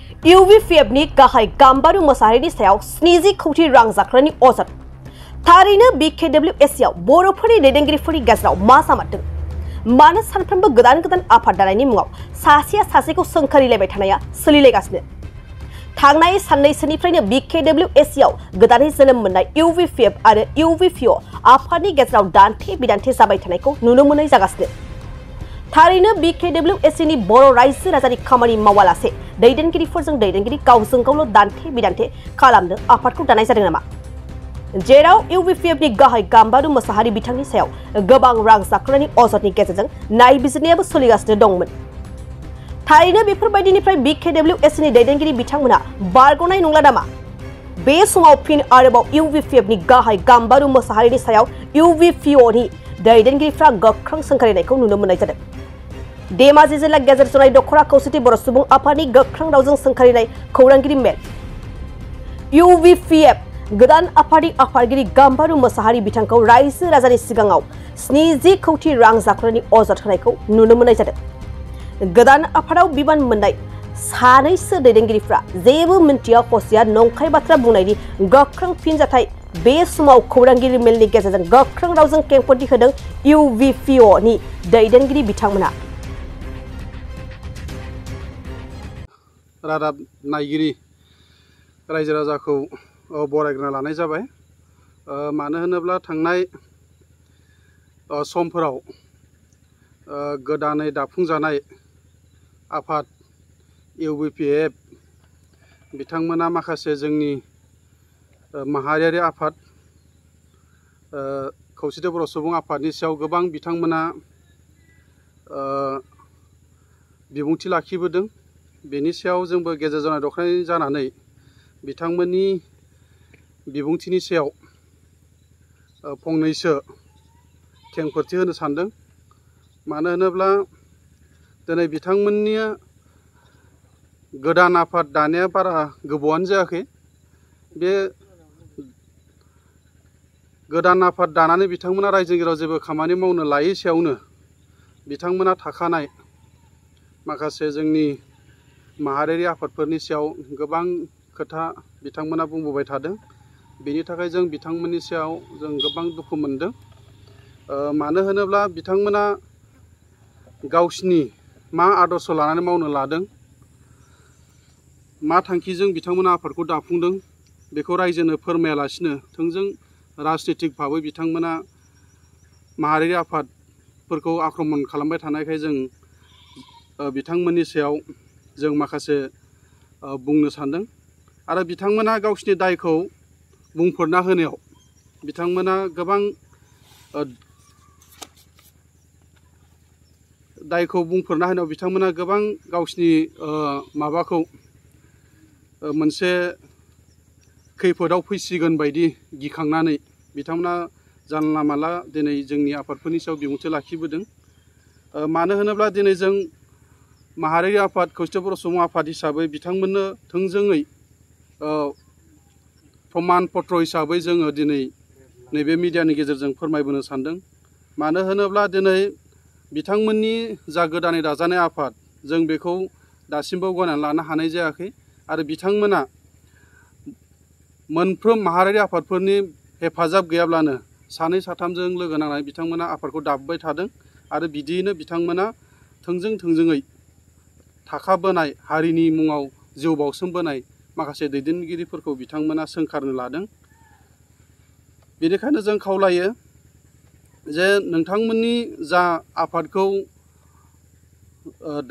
UVPF नि गाहाय गाम्बारु मोसाहारिनि सायाव 70 कौटि रां जाख्रानि अजद थारैनो BKWSC आव बर'फोरनि दैदेनगिरिफोरनि गेजेराव मा जामारदों मानो सानफ्रोमबो गोदान आफाद दानायनि मुङाव सासेया सासेखौ सोंखारिलायबाय थानाया सोलिलायगासिनो थांनाय साननैसोनिफ्रायनो BKWSC आव गोदानै जोनोम मोननाय UVPF आरो UVPO आफादनि गेजेराव दान्थे बिदान्थे जाबाय थानायखौ नुनो मोननाय जागासिनो थारैनो BKWSC नि बर' रायजो राजानि खामानि मावालासे दैदेनगिरिफोरजों दैदेनगिरि गावजों गावल' दान्थे बिदान्थे खालामनो आफादखौ दानाय जादों नामा जेराव UVPF नि गाहाय गाम्बारु मोसाहारि बिथांनि सायाव गोबां रां जाख्रानि अजदनि गेजेरजों नायबिजिरनायाबो सोलिगासिनो दंमोन थारैनो बेफोरबायदिनिफ्राय BKWSC नि दैदेनगिरि बिथांमोना बारग'नाय नंला नामा बे समाव फिन आरोबाव UVPF नि गाहाय गाम्बारु मोसाहारिनि सायाव UVPO नि दैदेनगिरिफ्रा गोख्रों सोंखारिनायखौ नुनो मोननाय जादों धेमाजि जिल्ला गेजेर जनाय दख'रा खौसेथि बर' सुबुं आफादनि गोख्रों रावजों सोंखारिनाय खौरांगिरि मेल UVPF गोदान आफादनि आफादगिरि गाम्बारु मोसाहारि बिथांखौ रायजो राजानि सिगाङाव 70 कौटि रां जाख्रानि अजद होनायखौ नुनो मोननाय जादों गोदान आफादाव बिबान मोननाय सानैसो दैदेनगिरिफ्रा जेबो मिन्थिया हसिया नंखाय बाथ्रा बुंनायनि गोख्रों फिनजाथाय बे समाव खौरांगिरि मेलनि गेजेरजों गोख्रों रावजों खेंफोरथि होदों UVPO नि दैदेनगिरि बिथांमोना रादाब नायगिरि रायजो राजाखौ बरायग्रोना लानाय जाबाय मानो होनोब्ला थांनाय समफोराव गोदानै दाफुंजानाय आफाद UVPF बिथांमोना माखासे जोंनि माहारियारि आफाद खौसेथि बर' सुबुं आफादनि सायाव गोबां बिथांमोना बिबुंथि लाखिबोदों बेनि सायाव जोंबो गेजेर जनाय दख'रानि जानानै बिथांमोननि बिबुंथिनि सायाव फंनैसो खेंफोरथि होनो सानदों मानो होनोब्ला दिनै बिथांमोननि गोदान आफाद दानाया बारा गोबावानो जायाखै बे गोदान आफाद दानानै बिथांमोना रायजोनि गेजेराव जेबो खामानि मावनो लायै सायावनो बिथांमोना थाखानाय माखासे जोंनि माहारियारि आफादफोरनि सायाव गोबां खोथा बिथांमोना बुंबोबाय थादों बेनि थाखाय जों बिथांमोननि सायाव जों गोबां दुखु मोनदों मानो होनोब्ला बिथांमोना गावसिनि मा आदर्श लानानै मावनो लादों मा थांखिजों बिथांमोना आफादखौ दाफुंदों बेखौ रायजोनो फोरमायालासिनो थोंजों राजनितिक भाबै बिथांमोना माहारियारि आफादफोरखौ आक्रमण खालामबाय थानायखाय जों बिथांमोननि सायाव जों माखासे बुंनो सानदों आरो बिथांमोना गावसिनि दायखौ बुंफोरना होनायाव बिथांमोना गोबां दायखौ बुंफोरना होनायाव बिथांमोना गोबां गावसिनि माबाखौ मोनसे खैफोदाव फैसिगोन बायदि गिखांनानै बिथांमोना जानला माला दिनै जोंनि आफादफोरनि सायाव बिबुंथि लाखिबोदों मानो होनोब्ला दिनै जों माहारियारि आफाद खौसेथि बर' सुबुं आफाद हिसाबै बिथांमोननो थोंजोङै प्रमान पत्र हिसाबै जोङो दिनै नैबे मिडियानि गेजेरजों फोरमायबोनो सानदों मानो होनोब्ला दिनै बिथांमोननि जा गोदानै दाजानाय आफाद जों बेखौ दासिमबो गनायनानै लानो हानाय जायाखै आरो बिथांमोना मोनफ्रोम माहारियारि आफादफोरनि हेफाजाब गैयाब्लानो सानै साथामजों लोगो नांनानै बिथांमोना आफादखौ दाबोबाय थादों आरो बिदियैनो बिथांमोना थोंजोङै थाखाबोनाय हारिनि मुङाव जिउ बाउसोमबोनाय माखासे दैदेनगिरिफोरखौ बिथांमोना सोंखारनो लादों बेनिखायनो जों खावलायो जे नोंथांमोननि जा आफादखौ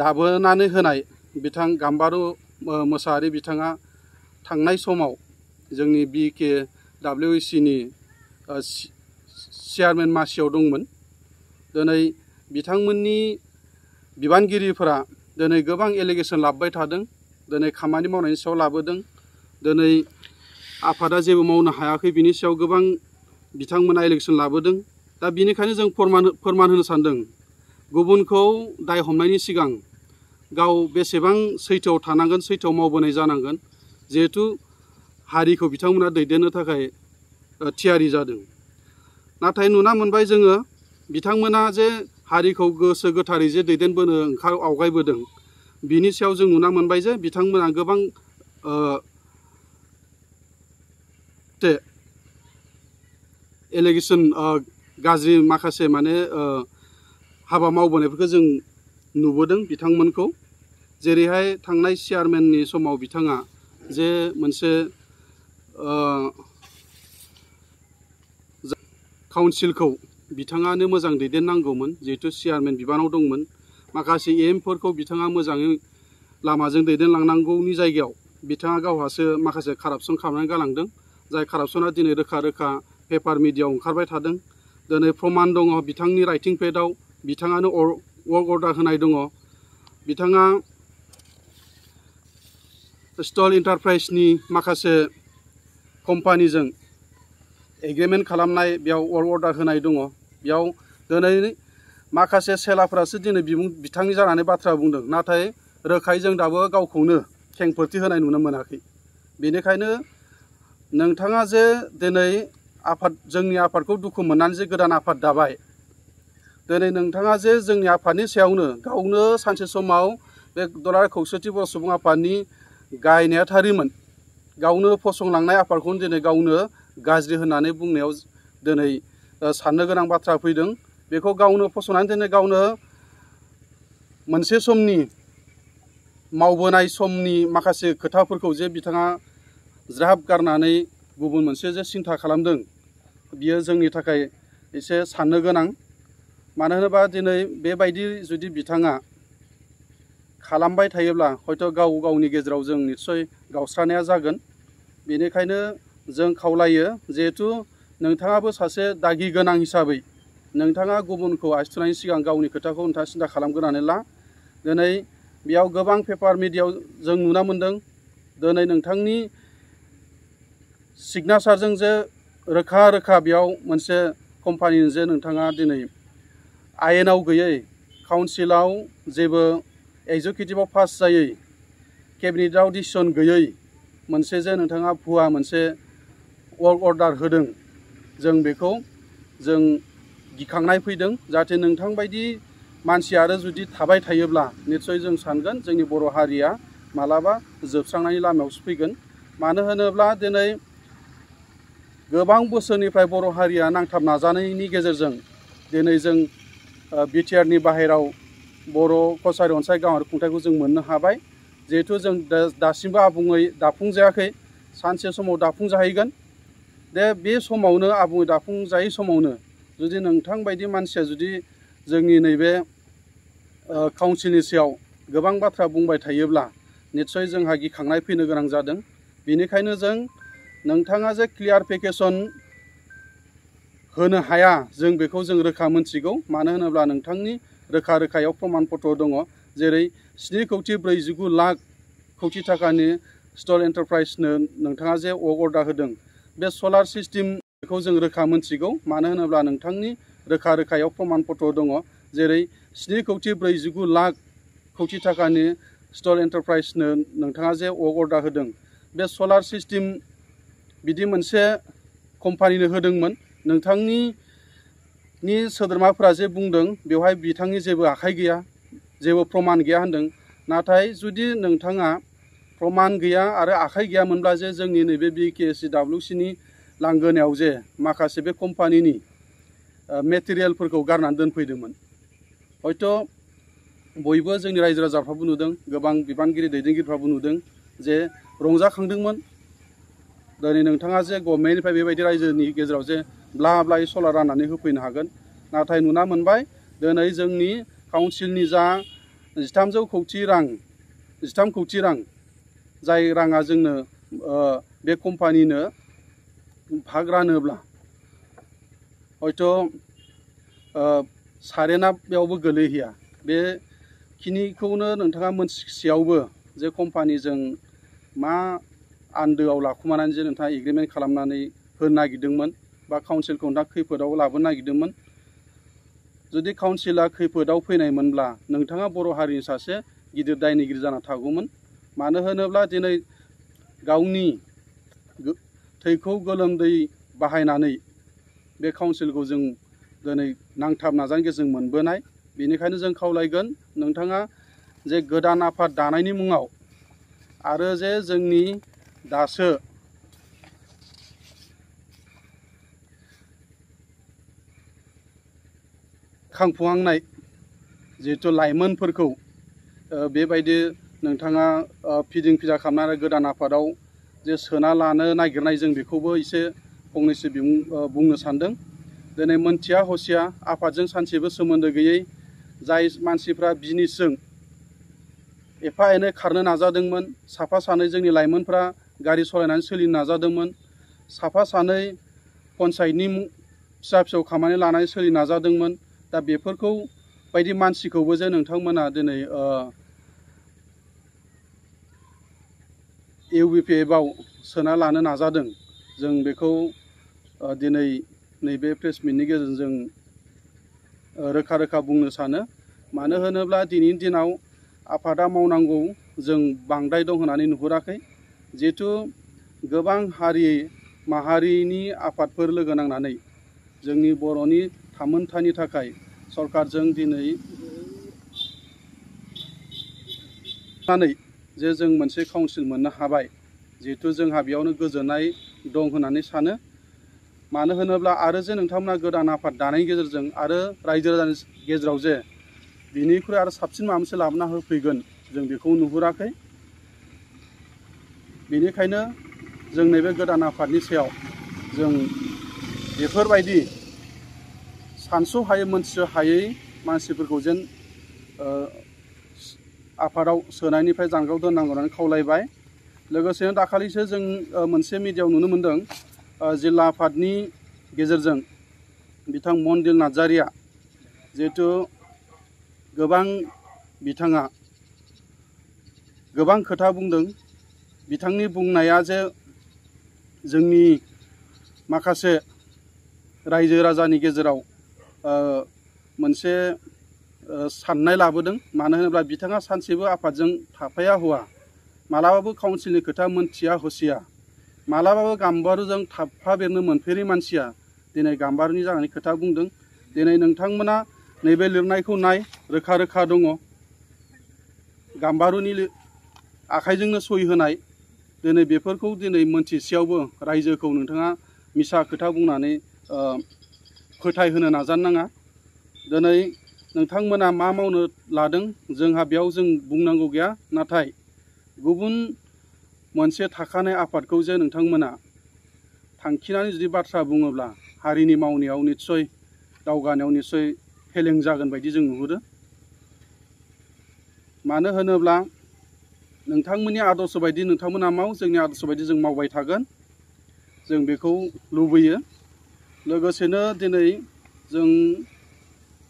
दाबोनानै होनाय बिथां गाम्बारु मोसाहारि बिथाङा थांनाय समाव जोंनि BKWSC नि चेयारमेन मासियाव दंमोन दिनै बिथांमोननि बिबानगिरिफोरा दिनै गोबां एलिगेसन लाबोबाय थादों दिनै खामानि मावनायनि सायाव लाबोदों दिनै आफादा जेबो मावनो हायाखै बिनि सायाव गोबां बिथांमोना एलिगेसन लाबोदों दा बिनिखायनो जों फोरमान होनो सानदों गुबुनखौ दाय हमनायनि सिगां गाव बेसेबां सैथोआव थानांगोन सैथोआव मावबोनाय जानांगोन जिहेतु हारिखौ बिथांमोना दैदेननो थाखाय थियारि जादों नाथाय नुना मोनबाय जोङो बिथांमोना जे हारिखौ गोसो गोथारै जे दैदेनबोनो आवगायबोदों बिनि सायाव जों नुना मोनबाय जे बिथांमोना गोबां एलिगेसन गाज्रि माखासे माने हाबा मावबोनायफोरखौ जों नुबोदों बिथांमोनखौ। जेरैहाय थांनाय चेयारमेननि समाव बिथाङा जे मोनसे काउन्सिलखौ बिथाङानो मोजां दैदेननांगौमोन, जिहेतु चेयारमेन बिबानाव दंमोन। माखासे एमफोरखौ बिथाङा मोजाङै लामाजों दैदेनलांनांगौनि जायगायाव बिथाङा गावहासो माखासे कारापसन खालामनानै गालांदों, जाय कारापसना दिनै रोखा रोखा पेपार मिडियाआव ओंखारबाय थादों। दिनै प्रमान दङ बिथांनि राइटिं पेडआव बिथाङानो वर्क अर्डार होनाय दङ। बिथाङा स्टल एन्टारप्राइजनि माखासे कम्पानिजों एग्रिमेन्ट खालामनाय, बेयाव वर्क अर्डार होनाय दङ। बेयाव दिनै माखासे सेलाफोरासो दिनै बिथांनि जानानै बाथ्रा बुंदों, नाथाय रोखायै जों दाबो गावखौनो खेंफोरथि होनाय नुनो मोनाखै। बेनिखायनो नोंथाङा जे दिनै जोंनि आफादखौ दुखु मोननानै जे गोदान आफाद दाबाय, दिनै नोंथाङा जे जोंनि आफादनि सायावनो गावनो सानसे समाव बे दुलाराय खौसेथि बर' सुबुं आफादनि गाहाय नेहाथारिमोन, गावनो फसंलांनाय आफादखौनो दिनै गावनो गाज्रि होननानै बुंनायाव दिनै साननो गोनां बाथ्रा फैदों। बेखौ गावनो फसंनानै दिनै गावनो मोनसे समनि मावबोनाय समनि माखासे खोथाफोरखौ जे बिथाङा ज्राब गारनानै गुबुन मोनसे जे सिन्था खालामदों, बियो जोंनि थाखाय एसे साननो गोनां। मानो होनोबा दिनै बेबायदि जुदि बिथाङा खालामबाय थायोब्ला हयथ' गावनि गेजेराव जों निस्सय गावस्रानाया जागोन। बेनिखायनो जों खावलायो, जिहेथु नोंथाङाबो सासे दागि गोनां हिसाबै नोंथाङा गुबुनखौ आसि थुनायनि सिगां गावनि खोथाखौ नोंथाङा सिन्था खालामग्रोनानै ला। दिनै बेयाव गोबां पेपार मिडियाआव जों नुना मोन्दों, दिनै नोंथांनि सिगनेसारजों जे रोखा रोखा बेयाव मोनसे कम्पानिजों जे नोंथाङा दिनै आयेनाव गैयै, काउन्सिलाव जेबो एक्जिकिउटिभआव पास जायै, केबिनेटआव डिसिसन गैयै मोनसे जे नोंथाङा भुवा मोनसे वर्क अर्डार होदों, जों बेखौ जों गिखांनाय फैदों। जाहाथे नोंथांबायदि मानसि आरो जुदि थाबाय थायोब्ला निस्सय जों सानगोन जोंनि बर' हारिया मालाबा जोबस्रांनायनि लामायावसो फैगोन। मानो होनोब्ला दिनै गोबां बोसोरनिफ्राय बर' हारिया नांथाब नाजानायनि गेजेरजों दिनै जों बिटिआरनि बाहेराव बर' कसारि अनसाय गावारि खुंथायखौ जों मोननो हाबाय। जिहेथु जों दासिमबो आबुङै दाफुंजायाखै, सानसे समाव दाफुंजाहैगोन। बे समावनो आबुङै दाफुंजायै समावनो जुदि नोंथां बायदि मानसिया जुदि जोंनि नैबे काउन्सिलनि सायाव गोबां बाथ्रा बुंबाय थायोब्ला निस्सय जोंहा गिखांनाय फैनो गोनां जादों। बेनिखायनो जों नोंथाङा जे क्लियारिफिकेसन होनो हाया, जों बेखौ जों रोखा मोनथिगौ। मानो होनोब्ला नोंथांनि रोखा रोखायाव प्रमाण पत्र दङ, जेरै 7,49 लाख कौटि थाखानि स्टल एन्टारप्राइजनो नोंथाङा जे वर्क अर्डार होदों, बे सलार सिस्टेम बेखौ जों रोखा मोनथिगौ। मानो होनोब्ला नोंथांनि रोखा रोखायाव प्रमाण पत्र दङ, जेरै 7,49 लाख कौटि थाखानि स्टल एन्टारप्राइजनो नोंथाङा जे वर्क अर्डार होदों, बे सलार सिस्टेम बिदि मोनसे कम्पानिनो होदोंमोन। नोंथांनि सोद्रोमाफोरा जे बुंदों बेवहाय बिथांनि जेबो आखाइ गैया, जेबो प्रमाण गैया होनदों। नाथाय जुदि नोंथाङा प्रमाण गैया आरो आखाइ गैयामोनब्ला जे जोंनि नैबे BKSCWCनि लांगोनायाव जे माखासे बे कम्पानिनि मेटेरियेलफोरखौ गारनानै दोनफैदोंमोन, हयथ' बयबो जोंनि रायजो राजाफ्राबो नुदों, गोबां बिबानगिरि दैदेनगिरिफ्राबो नुदों जे रंजाखांदोंमोन। दिनै नोंथाङा जे गभर्नमेन्टनिफ्राय बेबायदि रायजोनि गेजेराव जे ब्ला ब्लायै सलार राननानै होफैनो हागोन। नाथाय नुना मोनबाय दिनै जोंनि काउन्सिलनि जा 13 कौटि रां, जाय राङा जोंनो बे कम्पानिनो भाग रानोब्ला हयथ' सारेना बेयावबो गोलैहैया। बेखिनिखौनो नोंथाङा मोनथिसेयावबो जे कम्पानिजों मा आन्दोआव लाखुमानानै जे नोंथाङा एग्रिमेन्ट खालामनानै होनो नागिरदोंमोन बा काउन्सिलखौ नोंथाङा खैफोदाव लाबोनो नागिरदोंमोन। जुदि काउन्सिला खैफोदाव फैनायमोनब्ला नोंथाङा बर' हारिनि सासे गिदिर दायनिगिरि जाना थागौमोन। मानो होनोब्ला दिनै गावनि थैखौ गोलोमदै बाहायनानै बे काउन्सिलखौ जों दिनै नांथाब नाजानायनि गेजेरजों मोनबोनाय। बेनिखायनो जों खावलायगोन नोंथाङा जे गोदान आफाद दानायनि मुङाव आरो जे जोंनि दासो खांफुहांनाय जिहेथु लाइमोनफोरखौ बेबायदि नोंथाङा फिदिं फिदा खालामनानै गोदान आफादाव जे सोना लानो नागिरनाय जों बेखौबो एसे फंनैसो बुंनो सानदों। दिनै मोनथिया हसिया आफादजों सानसेबो सोमोन्दो गैयै जाय मानसिफ्रा बिजनेसजों एफा एनै खारनो नाजादोंमोन, साफा सानै जोंनि लाइमोनफ्रा गारि सालायनानै सोलिनो नाजादोंमोन, साफा सानै पन्सायतनि फिसा फिसौ खामानि लानानै सोलिनो नाजादोंमोन। दा बेफोरखौ बायदि मानसिखौबो जे नोंथांमोना दिनै इउबिपिएफआव सोना लानो नाजादों, जों बेखौ दिनै नैबे प्रेस मिटनि गेजेरजों रोखा रोखा बुंनो सानो। मानो होनोब्ला दिनैनि दिनाव आफादा मावनांगौ जों बांद्राय दं होननानै नुहुराखै। जिहेथु गोबां हारि माहारिनि आफादफोर लोगो नांनानै जोंनि बर'नि थामोनथानि थाखाय सरकारजों दिनै जे जों मोनसे काउन्सिल मोननो हाबाय, जिहेथु जोंहा बेयावनो गोजोननाय दं होननानै सानो। मानो होनोब्ला आरो जे नोंथांमोना गोदान आफाद दानायनि गेजेरजों आरो रायजो राजानि गेजेराव जे बिनिख्रुइ आरो साबसिन माबा मोनसे लाबोना होफैगोन जों बेखौ नुहुराखै। बेनिखायनो जों नैबे गोदान आफादनि सायाव जों बेफोरबायदि सानस'हायै मोनथिस' हायै मानसिफोरखौ जेन आफादाव सोनायनिफ्राय जानगाराव दोननांगौ होननानै खावलायबाय। लोगोसेनो दाखालिसो जों मोनसे मिडियायाव नुनो मोन्दों, जिल्ला आफादनि गेजेरजों बिथां मन्दिल नार्जारिया जिहेथु बिथाङा गोबां खोथा बुंदों। बिथांनि बुंनाया जे जोंनि माखासे रायजो राजानि गेजेराव मोनसे साननाय लाबोदों। मानो होनोब्ला बिथाङा सानसेबो आफादजों थाफाया हुआ, मालाबाबो काउन्सिलनि खोथा मोनथिया हसिया, मालाबाबो गाम्बारुजों थाफादेरनो मोनफेरै मानसिया दिनै गाम्बारुनि जानानै खोथा बुंदों। दिनै नोंथांमोना नैबे लिरनायखौ नाय, रोखा रोखा दङ। गाम्बारुनि आखाइजोंनो सहि होनाय। दिनै बेफोरखौ दिनै मोनथिसेयावबो रायजोखौ नोंथाङा मिसा खोथा बुंनानै फोथायहोनो नाजानो नाङा। दिनै नोंथांमोना मा मावनो लादों जोंहा बेयाव जों बुंनांगौ गैया। नाथाय गुबुन मोनसे थाखानाय आफादखौ जे नोंथांमोना थांखिनानै जुदि बाथ्रा बुङोब्ला हारिनि मावनायाव निस्सय दावगानायाव निस्सय फेलें जागोन बायदि जों नुहुरो। मानो होनोब्ला नोंथांमोननि आदर्श बायदि नोंथांमोना माव, जोंनि आदर्श बायदि जों मावबाय थागोन, जों बेखौ लुबैयो। लोगोसेनो दिनै जों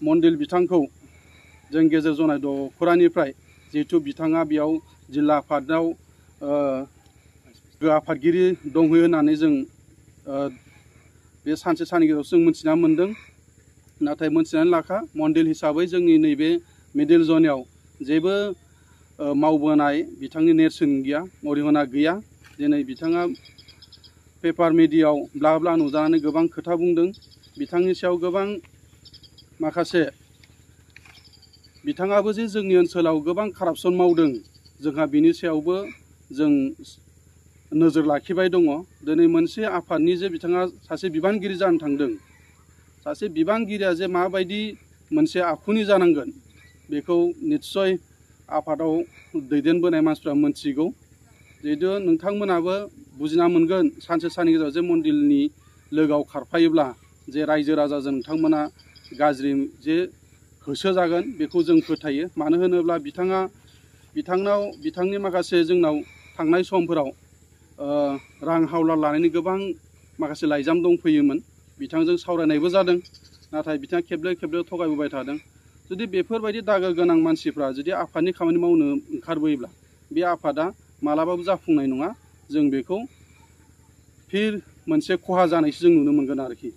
मन्दिल बिथांखौ जों गेजेर जनाय दख'रानिफ्राय जिहेथु बिथाङा बेयाव जिल्ला आफादाव आफादगिरि दंहैयो होननानै जों बे सानसे साननि गेजेराव जों मिथिना मोन्दों। नाथाय मोनथिनानै लाखा, मन्दिल हिसाबै जोंनि नैबे मिडिल जनाव जेबो मावबोनाय बिथांनि नेरसोन गैया, अरिहना गैया। दिनै बिथाङा पेपार मिडियायाव ब्ला ब्ला नुजानानै गोबां खोथा बुंदों। बिथांनि सायाव गोबां माखासे बिथाङाबो जे जोंनि ओनसोलाव गोबां कारापसन मावदों, जोंहा बिनि सायावबो जों नोजोर लाखिबाय दङ। दिनै मोनसे आफादनि जे बिथाङा सासे बिबानगिरि जानो थांदों, सासे बिबानगिरिया जे माबायदि मोनसे आखुनि जानांगोन बेखौ निस्सय आफादाव दैदेनबोनाय मानसिफ्रा मोनथिगौ। जिहेतु नोंथांमोनाबो बुजिना मोनगोन सानसे साननि गेजेराव जे मन्दिलनि लोगोआव खारफायोब्ला जे रायजो राजाजों नोंथांमोना गाज्रि जे होसोजागोन बेखौ जों फोथायो। मानो होनोब्ला बिथांनि माखासे जोंनाव थांनाय समफोराव रां हावलाद लानायनि गोबां माखासे लाइजाम दंफैयोमोन। बिथांजों सावरायनायबो जादों, नाथाय बिथाङा खेबले खेबले थगायबोबाय थादों। जुदि बेफोरबायदि दागो गोनां मानसिफ्रा जुदि आफादनि खामानि मावनो ओंखारबोयोब्ला बे आफादा मालाबाबो जाफुंनाय नङा। जों बेखौ फिर मोनसे खहा जानायसो जों नुनो मोनगोन आरोखि।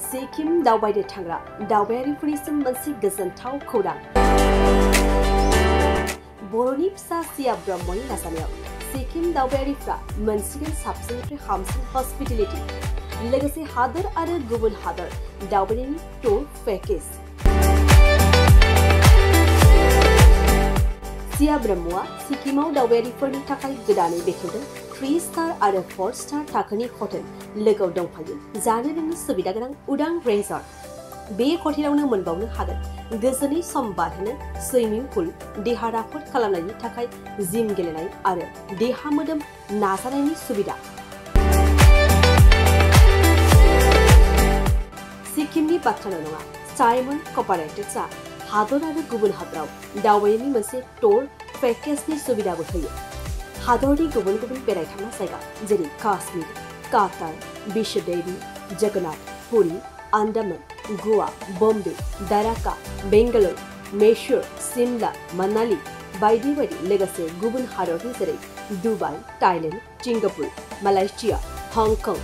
सिक्किम दावबायनो थांग्रा दावबायारिफोरनिसिम मोनसे गोजोनथाव खौरां। बर'नि फिसा सिया ब्रह्मनि नाजानायाव सिक्किम दावबायारिफ्रा मोनसिगोन साबसिननिफ्राय हामसिन हस्पिटेलिटि। लोगोसे हादोर आरो गुबुन हादोर दावबायनायनि टुर पेकेज। सिया ब्रह्मआ सिक्किमाव दावबायारिफोरनि थाखाय गोदानै बेखेवदों 3 स्टार आरो 4 स्टार थाखोनि हटेल लोगोआव दंफायो जानो लोंनो सुबिदा गोनां उदां रेजर्ट। बे हटेलावनो मोनबावनो हागोन गोजोनै सम बारहोनो सुइमिं पुल, देहा राफोद खालामनायनि थाखाय जिम गेलेनाय आरो देहा मोदोम नाजानायनि सुबिदा। सिक्किमनि बाथ्राल' नङा, साइमन कपारेटिव्सआ हादर आरो गुबुन हादराव दावबायनायनि मोनसे टुर पेकेजनि सुबिदाबो होयो। हादरनि गुबुन गुबुन बेरायथावना जायगा जेरै काश्मीर, कातार, विश्वदेवी, जगन्नाथ, पुरी, आन्दामान, गोवा, बम्बे, दाराका, बेंगालुरु, मैसूर, सिमला, मनाली बायदि बायदि लोगोसे गुबुन हादरनि जेरै Dubai, Thailand, Singapore, Malaysia, Hong Kong,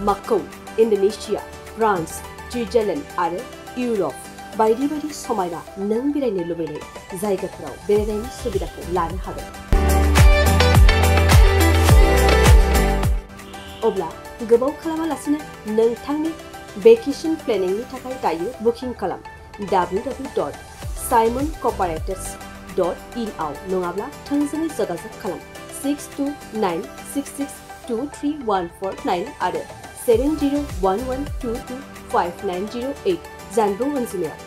Macau, Indonesia, France, Switzerland आरो इउर'प बायदि बायदि समायना नों बेरायनो लुबैनाय जायगाफोराव बेरायनायनि सुबिदाखौ लानो हागोन। अब्ला गोबाव खालामालासिनो नोंथांनि भेकेशन प्लेनिंनि थाखाय दायो बुकिं खालाम www.simoncooperates.in आव नङाब्ला थोंजोङै जगाजग खालाम 6296623149 आरो 7011225908 जानबुं अनजिमायाव।